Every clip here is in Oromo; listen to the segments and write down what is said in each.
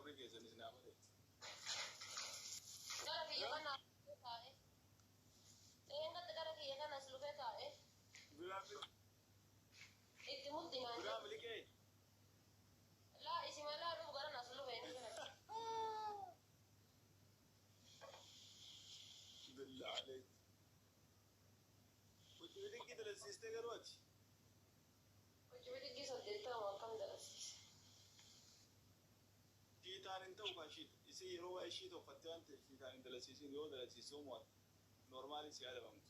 Warri keessanis naa bareechu. Gara kiyya kana taa'e. Eengatti gara kiyya kana as lufee taa'e. Biraa Itti muddi naan biraa jedhe. miliqee. Laa isi malaa dhufu gara as lufe inni bira. Billah aleek. Hojii bidiggii dalasiistee garuu ati. Hojii bidiggii 80 akkam dalasiise. Shiitaan hin ta'u kan shiit. Isii yeroo waa'ee shiita uffatte waan ta'eef shiitaan hin dalasiisin yoo dalasiisuu mo'atte. Normaalii si adabamtu.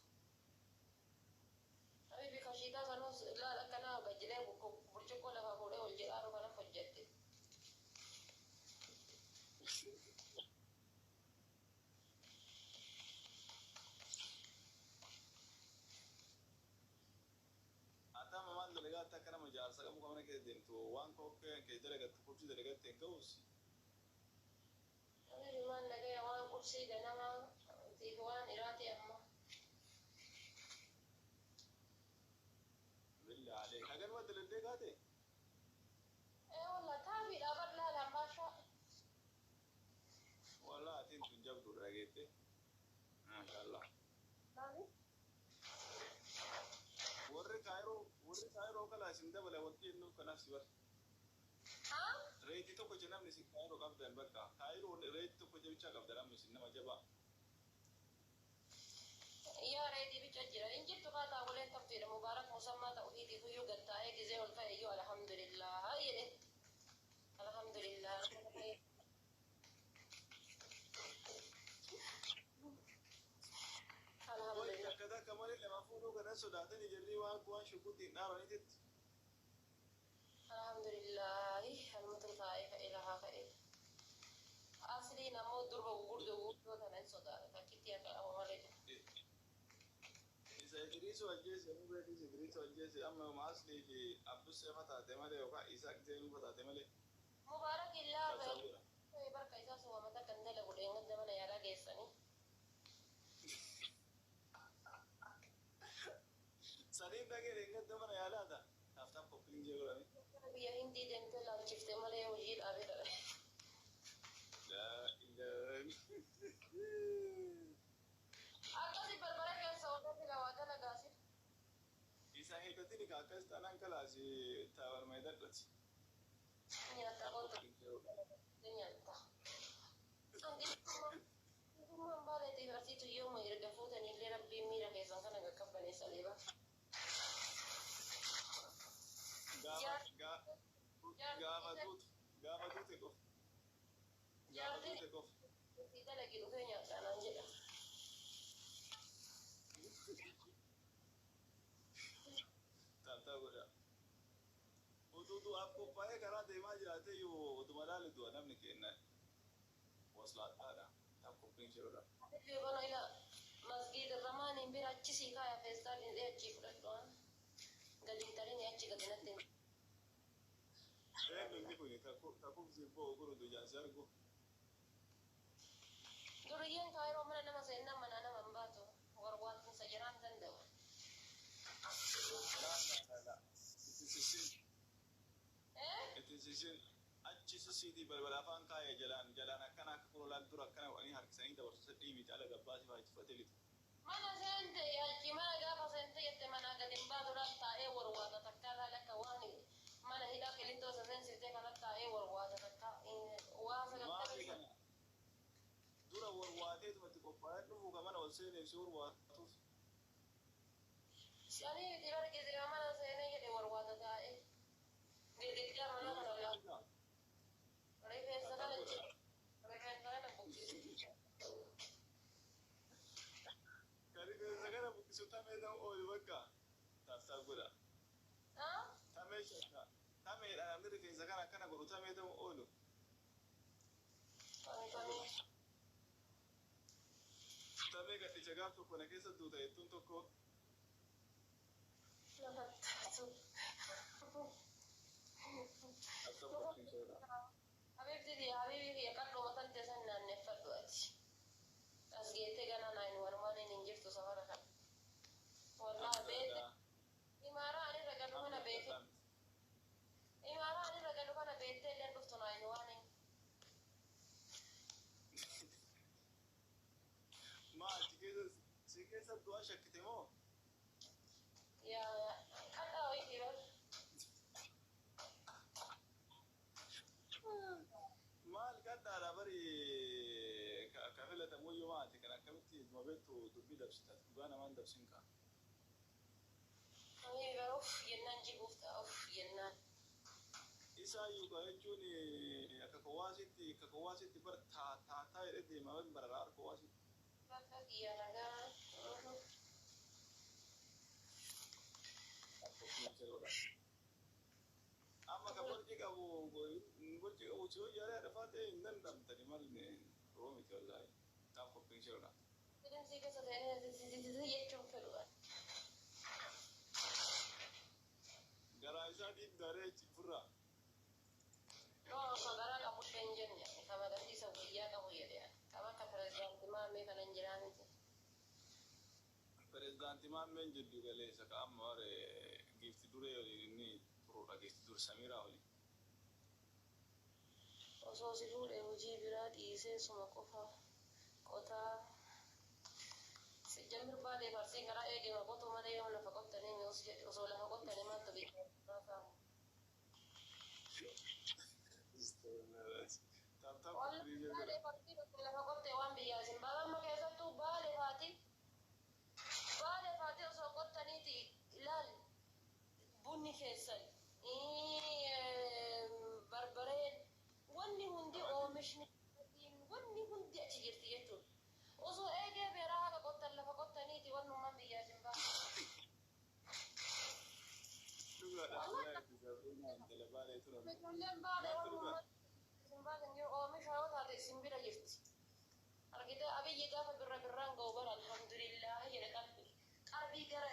Habibi ka shiitaa sanuus laal akkanaa gad jedhee burcuqqoo lafaa fuudhee ol jedhaaru kanaf hojjette. Ati amma maal dalagaatti akka nama jaarsa qabu kan mana keessa deemtu waan kokkee kee dalagattu qubsii dalagatte hin ga'uus. Habibi maal nagaya waan qursii ganamaa tiif waan iraati amma. Billah aleek. Haganuma daladdee kaate? Ee wallah taafiidha bar laal ambaashaa. Wallah atiin tun jabduudha dhageette. Maashaallah. Maali? Warri Kaayiroo warri Kaayiroo kalaa isin dabala waqtii jennuuf kanaaf si bar. Haa? Reetii tokko je namni isin Kaayiroo qabdan bakka. Kaayiroo reetii tokko je bichaa qabdan amma isin nama jabaa. Yaa reedii bicha jira. Hin jirtu kaa taaboleen taftiidha. Mubaarak musammaa ta'u hiitiif iyyuu gad taa'ee gizee ol ka'e iyyuu alhamdulillah jedhe. Alhamdulillah. Qoy Alhamdulillah. takka takka malee lama fuudhuu kana sodaatanii jarri waan waan shukutiin dhaabaniititti. Alhamdulillah. Almutu taa'ee ka'e lafaa ka'e. Asliin ammoo durba gurguddoo gurguddoo tana hin sodaata. Takkitti akka qabu malee. Isa Idriisuu ajjeese nu beekis Idriisuu ajjeese amma yooma aslii fi Abdussee fa taate malee yookaan Isaaq Zeenuu fa taate malee Mubaarak illaa cabsamuudha. barka isaa suwamata kan dalagu dheengadda mana yaalaa geessanii. Saniin dhagee dheengadda mana yaalaata. Taaftaaf koppiliin jee godhame. Biyya Hindii deemtee laalchifte malee hojii dhaabee dhabe. Laa ilaaha. Akkasi barbara keessa oolaa fila waa dalagaasi. Isa hidhatini ka akkas taanaan kalaasi taabarma hidhadhati. Nyaata kootu nyaatta. Hangifummaan baaleetiif arsiitu yooma erga fuutanillee rabbiin miira keessan kana qaqqabbaneessa leeba. Gaafa gaafa duutu gaafa duute qofa. Gaafa duute qofa. Si dalagi dhufee nyaadhaa naan jedha. Taaftaa godha. Utuu du'aaf qophaa'ee karaa deemaa jiraate iyyuu utuma laale du'a namni kenna. Waslaadhaadha. Taaf qophiin jedhudha. Yoo bano ila masgiida zamaaniin bira achi sii kaaya feestaaliin dhee achii fudhadhu. Gadi hin tarini achi gadi natti hin. Eenyu inni kun kakubsi boo guru dujaasi argu. Duriyyeen kaayiroo mana nama seennaan manaa nama hin baatu. Warwaattinsa jiraan danda'u. Laa laa laa laa. Itti sissin Eh? itti sissin achi sissiitii balbala afaan kaaya jalaan jalaan akkana akka kunulaan dura akkana godhanii harkisanii dabarsu sadhii miti ala gabbaasii fa'aa itti uffatee lixu. Mana seente achi mana gaafa seente jette manaa gadi hin baatu laal taa'ee warwaata takkaa laal akka waan mana hidhaa qilintoo isa seensifte kana taa'ee warwaata takkaa waa Maali sagantaa kana dura warwaateetumatti qophaa'ee dhufuu ka mana ol seeneef si warwaatuuf. Sanii itti bargise mana seenee jedhe warwaata taa'ee girgiddaa mana kana laal rifeensa kana rifeensa kana buqqise. Ka rifeensa kana buqqisu tamee ta'u oolu bakka taaftaaf godha. Ah? Tamee shakka tameedha namni rifeensa kana akkana godhu tamee ta'u oolu. Tamee tamee. Tamee gadhicha gaaf tokko na keessa duuta jettuun tokko. Lafa taatu. Taaftaaf qophiin jedhudha. Habibti habibi kiyya qal'oo tante san naanneffadhu ati. As geettee gana naayin walumaan hin jirtu safara kana. Wallahi beekte imaaraa ani irra galu kana beekte imaaraa ani irra galu kana beektee illee dhuftu naayin waan hin. Isa du'aa shakkite moo? Yaa kadhaa wayii bar. Maal kadhaadha bari ka filatamu iyyuu maati kan akkamitti dhuma beektu dubbii dabsita dhugaa namaan dabsin kaa. Habibi bar uff jennaan jibuuf ta'a uff jennaan. Isaayyuu ka jechuun akka kowaasitti bar taa taa taa jedhee deema bararaa kowaasitti. Bakka kiyya nagaa. Amma ka borci qabu si hojii dhafaa ta'e hin dandamtani maal roo miti wallaahi. Taaf qophiin shiroodha. Filimsii keessa ta'ee jechuun fedhu. Garaa isaa dhiibdaaree furraa. No, ka garaa qabu illee hin jenne, ka magarsiisa guyyaa qabu jedhe. Kam akka pirezidaantii Maammee kana hin jiraa miti. Pirezidaantii Maammeen jiddu galeessa ka amma bare giifti duree waliin inni turuudha giifti dur Samiraa waliin. Osoo si fuudhee hojii biraa dhiisee suma qofa qotaa. Sijjamir baalee farsii karaa eegema qotuu malee yoo lafa qottanii osoo lafa qottanii maaltu biyya saamu. Tap tap. Baalee farsii lafa qottee waan biyyaa isin baabamma keessattuu baalee faati. Baalee faati osoo qottaniiti ilaal bunni keessan barbareen wanni hundi oomishni wanni hundi achi jirti jechuudha. Osoo eegee beeraa haqa qottan lafa qottaniiti wannummaan biyyaa isin ba'a. Dhugaadha wallaahi sabrina intala baalee turan. Ijoolleen baalee wannummaan isin baasan jiru oomisha yoo taate isin bira jirti. Argite Abiyyi gaafa birra birraan ga'u bara alhamdulillah jedhe qalbii. Qalbii gara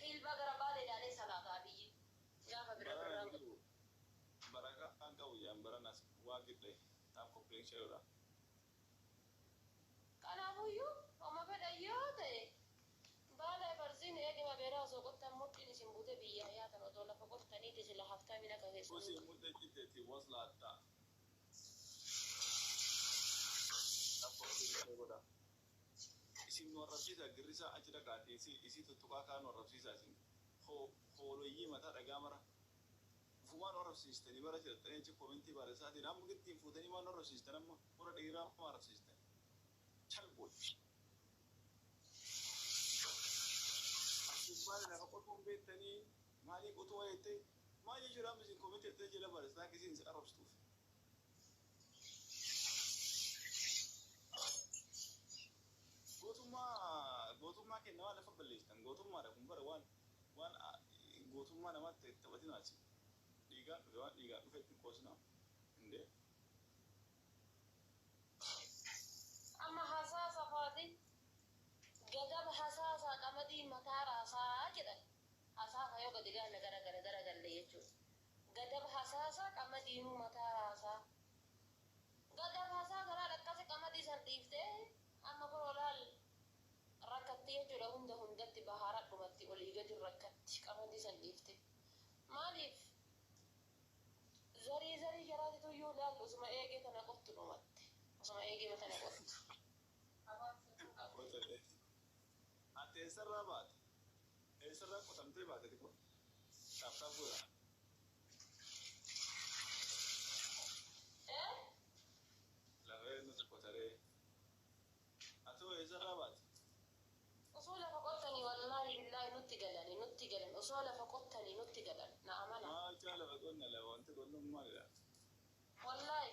qiilbaa gara baalee ilaalee salaata Abiyyi. Gaafa birra birraan ga'u. Barakaa kan qabu jaan baranas waa gidhe taaf qophiin shiroodha. Kanaafuyyuu oma fedhan yoo ta'e baala farsiin eegima beeraa osoo qottan mudhiin isin buute biyyaa yaatan osoo lafa qottaniiti sila haftaa mina Usi keessanii. mudhe jitteeti waslaatta. Taaf qophiin shiroodha. Isin nu arrabsiisa girrisaa achi dhaqaati isii tuttuqaa kaan nu arrabsiisa isin hooloyyii mataa dhagaa mara. Ufumaan arrabsiistanii bara jedhattanii achi koomentii barreessaatiin amma gittiin fuutanii waan arrabsiistan amma warra dhiiraa amma arrabsiistan. Chalboy. Asii lafa qotuun beektanii maalii qotuu waa jettee maal jechuudha amma isin koomentii jettee jala barreessitaa akka isin arrabsituuf. Gootummaa kenna waan lafa balleessitan gootummaadha kun bara waan gootummaa namaatti taphatinaati. Dhiigaan dhufe waan dhiigaan dhufe ittiin qoosnaa. Indee. Amma hasaasa faati gadab hasaasa qamadii mataa raasaa jedhan. Hasaasa yoo gadi gaane gara gara gara galle jechuudha. Gadab hasaasa qamadiinuu mataa raasaa. Gadab hasaasa laal akkasi qamadii san dhiiftee amma kun olaal rakkatti jechuudha hunda hundatti bahaara dhumatti olii gadi rakkatti qamadii san dhiifte. Maaliif zarii zarii jaraatitu iyyuu laal osuma eegee tana qottu dhumatte. Osuma eegee tana qottu. Ati eessarraa baate? Eessarraa qotamtee baate xiqqoo? Taaf taaf godha. Eh? Lafee nuti qotaree. Ati hoo eessarraa baate? Osoo lafa qottanii wallaahi billaahi nutti galanii nutti galan osoo lafa qottanii nutti galan na amana. Maal caa lafa qonna lafa wanti qonnuun maalidha? Wallaahi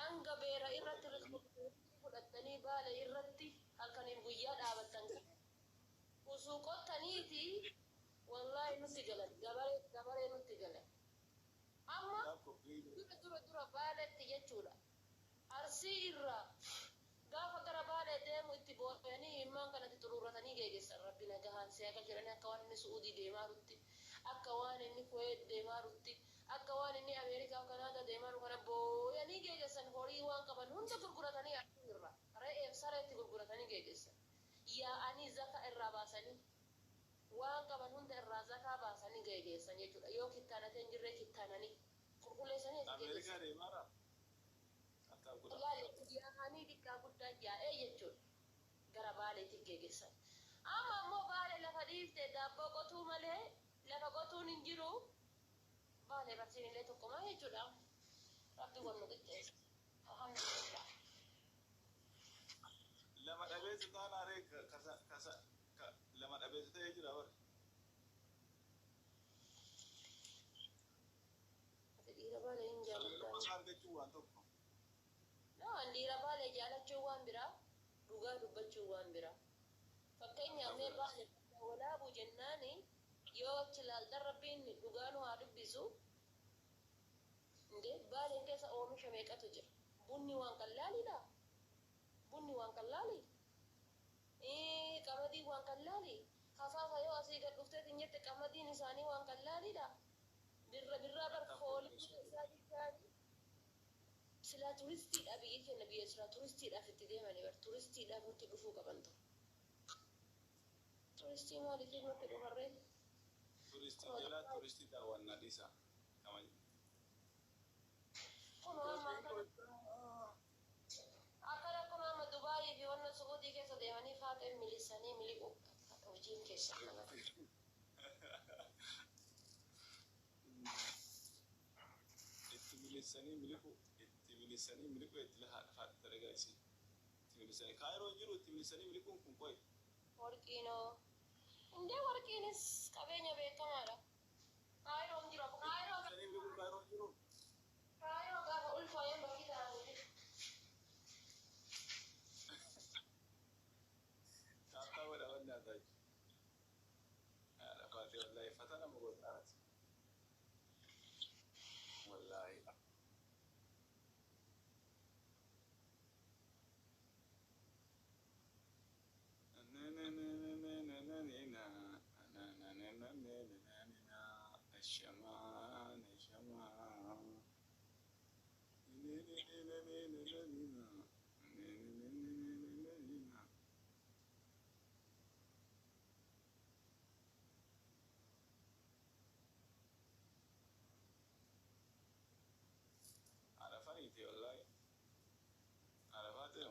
hanga beera irratti fudhattanii baala irratti halkaniif guyyaa dhaabattan osoo qottaniiti wallaahi nutti galan gabaree gabaree nutti galan. Amma Taaf qophii. dura dura dura baaletti jechuudha. Arsii irraa gaafa gara baalee deemu itti boo'anii ilmaan kanatti xuruuratanii geeggessan rabbi nagahaan si akka jedhanii akka waan inni Su'uudii deemaa rutti akka waan inni Kuweet deemaa rutti akka waan inni Ameerikaa Kanaadaa deemaa ru kana boo'anii geeggessan horii waan qaban hunda gurguratanii Arsii irraa re'eef sareetti gurguratanii geeggessan yaa'anii zaka irraa baasanii waan qaban hunda irraa zakaa baasanii geeggessan jechuudha yoo kittaanatee hin jirre kittaananii qulqulleessanii as Ameerikaa geeggessan. deemaara? Taaf taaf godha. Yaa'anii xiqqaa guddaa yaa'ee jechuudha. Gara baaleetti geggeessan. Amma ammoo Baale lafa dhiifte daabboo qotuu malee lafa qotuun hin jiru. Baale barsiin illee tokkuma jechuudha. Rabbi wal nu qixxeessa. Alhamdulillah. Lama dhabeessa taanaaree kasa kasa lama dhabeessa ta'ee jira bara. Ati dhiira Baalee hin Sagalee jaalattaa? isaa argachuu waan tokko. No, an dhiira Baalee jaalachuu waan biraa, dhugaa dubbachuu waan biraa. Fakkeenyaaf mee Baale Walaabuu jennaani yoo achi ilaaltan Rabbiin dhugaa nu haa dubbisu. Indee Baaleen keessa oomisha meeqatu jira? Bunni waan qallaaliidha. Bunni waan qallaali. Qamadiin waan qallaali. Hafafa yoo asii gad dhufteetiin jette qamadiin isaanii waan qallaaliidha. Birra birraa bar foolii isaa jechaani. Silaa turistiidha biyyi keenya, biyya silaa turistiidhaaf itti deemanii bar, turistiidhaaf nutti dhufuu qaban ta'u. Turistii maaliif nutti dhufarree? Turistii jalaa turistii daawwannaa dhiisa. Kun amma akkana kun amma Dubaayii fi wanna Su'uudii keessa deemanii faaxee milisanii miliqu hojiin keessa kana. Itti milisanii miliqu, itti milisanii miliqu, itti haadha faadha dalagaa isii. Itti milisanii Kaayiroo jiru, itti milisanii miliquun kun qoy. Warqiinoo. Indee warqiinis qabeenya beekamaadha. Kaayiroon jira. Itti Kaayiroo milisanii miliquun Kaayiroo jiru. Kaayiroo gaafa ulfaayeen bakki ta'anii. Taattaa godha wanni haa taatu. Haadha faatee wallaahi fata nama godhaati. Wallaahi. Shamaan shamaan. Arafaniiti wallaahi. Arafaatee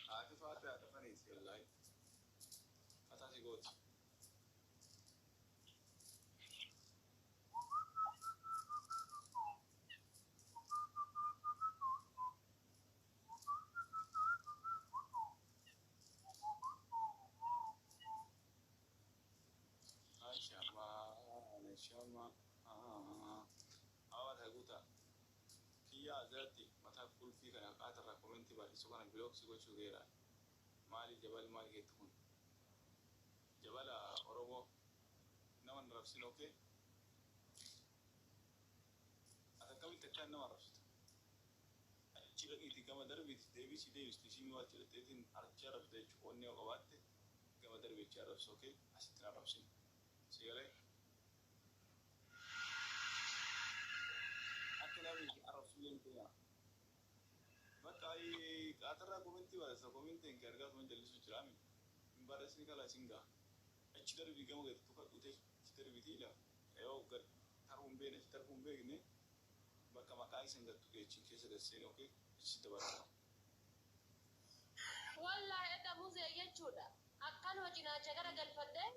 haati faatee arafaniiti wallaahi. Fataa si gooti. Shamaan shamaan. Hawaasa guutaa. Kiyyaa asirratti mataa qulfii kana qaatarraa komentii barreessu kana block si gochuu geera. Maali jabal maali jettu kun? Jabala Oromoo nama hin rabsin, okay? Ati akkamitti akkaan nama rabsitu? Achi dhaqiitii gama darbiiti deebisii deebisti ishii waan jedhatteetiin achi arrabsite jechuudha. Onnee yoo qabaatte gama darbiichi arrabsu, okay? Asitti hin arrabsin. Si galee? Akka namni arrabsu illee hin ta'ina. Bakka qaatarraa komentii barreessa, komentii hin argaa tuman jallisu jiraami. Hin barreessini kala isin gaha. Achi darbii gama gadi tuqadhute achi darbiitii ila yoo gad taruu hin beekne, achi darbuu hin beekne, bakka maqaa isin gattu geechin keessa gasseen, okay? Achi dabarsa. Wallaahi edda muzee jechuudha. Akkanuma cinaacha gara galfadhee,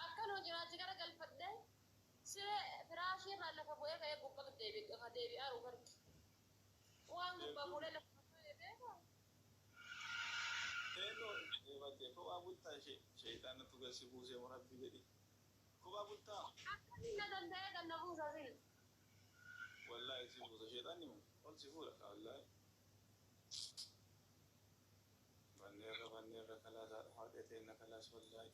akkanuma cinaacha gara galfadhee siree firaashii irraa lafa bu'ee ka'ee gubbaa deebi'aa jiru arge. Waan gubbaa fuudhee lafa bu'ee beekaa? Teelloo eebattee kophaa bultaa, sheexaanatu gasi buusee moo rabbi jedhi. Kophaa bultaa? Akkamiin na danda'ee kan na buusa sil? Wallaahi si buusa sheexaanni moo ol si fuudha wallaahi. Banneerra banneerra kalaas haadha haadha teenna kalaas wallaahi.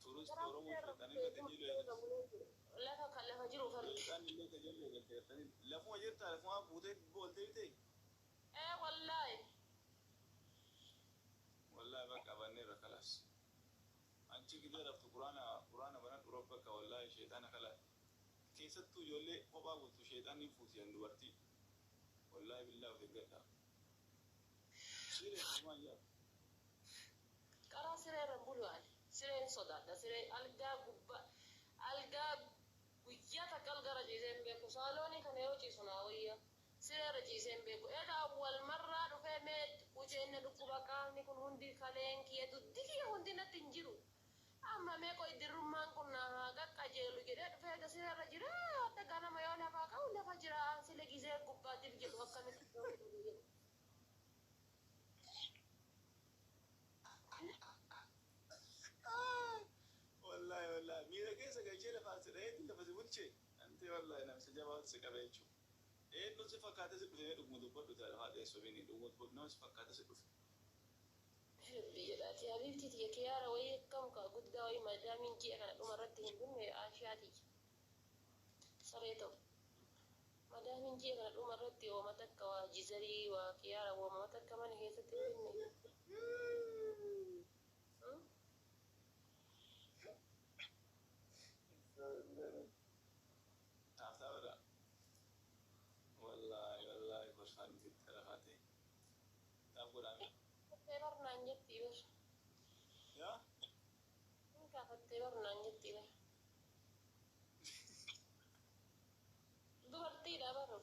Turistii Oromoo sheexaanii irra tajaajila eegalte. Lafa kan lafa jiru arge. Sheexaanni illee tajaajila eegalte gartanii lafuma jirtaa lafuma buutee booltee bitee. Ee wallaahi. Wallaahi bakka banneerra kalaas. Anchi gidee raftu quraana quraana banadhu rabbaka wallaahi sheexaana kalaas. Keessattuu ijoollee kophaa bultu sheexaanni fuuti yan dubartii. Wallaahi billaa of eeggadhaa. Siree homaa yaadu. Karaa siree irra bulu ani. Sireen sodaadha. Siree algaa gubbaa algaa guyyaa takka algaarra ciisee hin beeku. Saaloonii kana yoo ciisu naa wayya. Sireerra ciisee hin beeku. Egaa awwal marraa dhufee mee quceenna dhukkuba qaamni kun hundi kaleen kiyya duddi kiyya hundi natti hin jiru. Amma mee qoy dirrummaan kun na haa qaqqajeelu jedhee dhufee egaa sireerra jira adda ganama yoo lafaa ka'u lafa jira sile gizee gubbaatiif jedhu akkamitti jedhu. Wallaahi wallaahi miira keessa galchee lafaan si dhaheetti lafa si bulche. Anti wallaahi namsi jabaatu si qabe jechuudha. Eenyu si fakkaate si dhufe dhuguma dubbadhu ta'a lafaa teessoo bini dhuguma dubbadhu nama si fakkaate si dhufe. Rabbi jedhaati habiibti tiyya kiyaara wayii akkam kaa guddaa wayii madaamiin ji'a kana dhuma irratti hin dhumne aashaa tiyya. Saree ta'u. Madaamiin ji'a kana dhuma irratti hooma takka waa jizarii waa kiyaara wooma takka mana keessatti hin dhumne. Taaftaa godha. Wallaahi wallaahi kolfaan itti lafaa ta'e. Taaf godhaame. Kaafattee barnaan jetti bar. Yaa? Kaafattee barnaan jetti bar. Dubartiidha baru.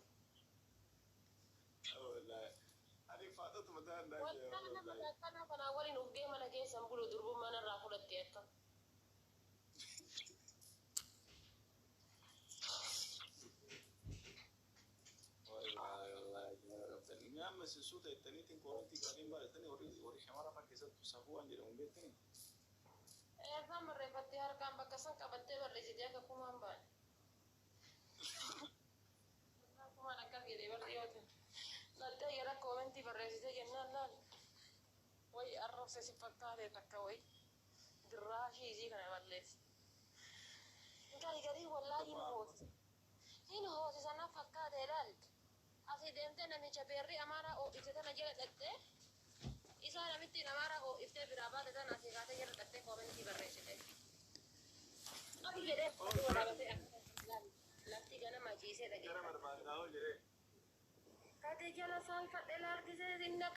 Wallaahi. Ani faatatu mataa hin Wallaahi nama akkana kanaa waliin ufgee mana keessan bulu durbummaan irraa fudhatte akka. Wallaahi wallaahi qabdani. Mee amma isin suuta jettaniitiin koorantii gaariin baadhatanii warri warri shamara fa'aa keessattuu safuu waan jedhamu hin beektanii? Eegaan barreeffattee harkaan bakka san qabattee barreessitee akka kumaan baane. Kumaan akkas jedhee barri yoo ta'e. Lattee yeroo koomentii barreessitee jennaan laal. Wayi arrabse si fakkaate takka wayi. Dirraashii isii kana balleessi. Gari garii wallaahi hin hoosisa. Hin hoosisa na fakkaate laal. Asii deemtee namicha beerri amaaraa oo'ifte tana jala dhattee isaa namittiin amaaraa oo'iftee biraa baate tana asii kaatee jala dhattee koomentii barreessite. Ati jedhee waraabatee lafti ganama ciisee Gara dhageeffate. barbaadaa hoo jedhee. Kate jala saalfadhe laalchisee sinna.